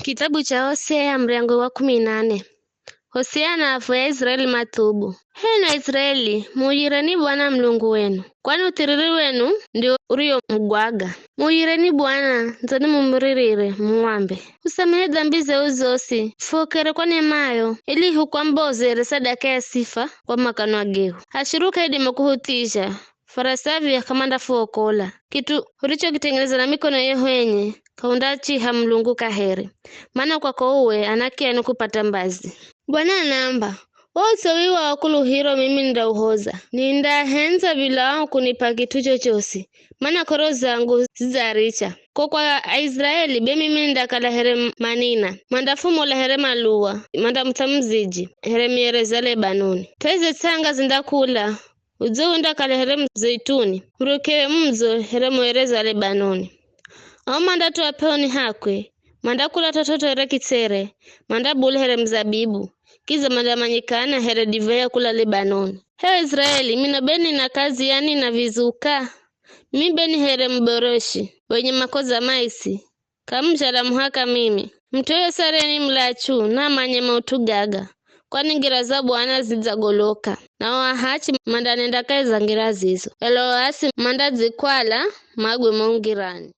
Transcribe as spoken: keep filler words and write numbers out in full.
Kitabu cha Hosea, muryango wa kumi na nne. Hosea anaavoya Aiziraeli mathubu. H'enwi Aiziraeli, muuyireni Bwana Mulungu wenu, kwani uthiriri wenu ndio uriomugwaga. Muuyireni Bwana, ndzoni mumuririre, mumwambe, "Usamehe dhambi zehu zosi, fupokere kwa nemayo, ili hukwamboze here sadaka ya sifa kwa makanwa gehu. Ashuru k'aidima kuhuthizha, fara sav̱ya k'amandafuokola. Kit'u hurichokitengeneza na mikono yehu enye, k'ahundachiha Mulungu kaheri, mana kwako uwe anakiani kupata mbazi." Bwana anaamba, "Wo utsowi wa kuluhiro mimi nindauhoza, nindahendza bila wao kunipa kit'u chochosi, mana k'oro zangu zidzaricha. Ko kwa Aiziraeli be mimi nindakala here manina, mandafumola here maluwa, mandamutsa muziji here mierezi ya Lebanoni. T'o ize ts'anga zindakula, udze undakala here muzeituni, urukewe mudzo here muerezi wa Lebanoni. Ao mandatoa p'eoni hakwe, mandakula t'ot'ot'o here kitsere, mandabula here muzabibu, kidza mandamanyikana here divai ya kula Lebanoni. H'e Aiziraeli, mino be nina kazi yani na vizuka? Mimi be ni here muboroshi, wenye makoza maisi, k'amuzhala muhaka mimi. Mut'u yoyosi ariyeni mulachu, namanye maut'u gaga, kwani ngira za Bwana zidzagoloka, na o ahachi mandanenda kahi za ngira zizo, ela o aasi mandadzikwala magwe mo ngirani."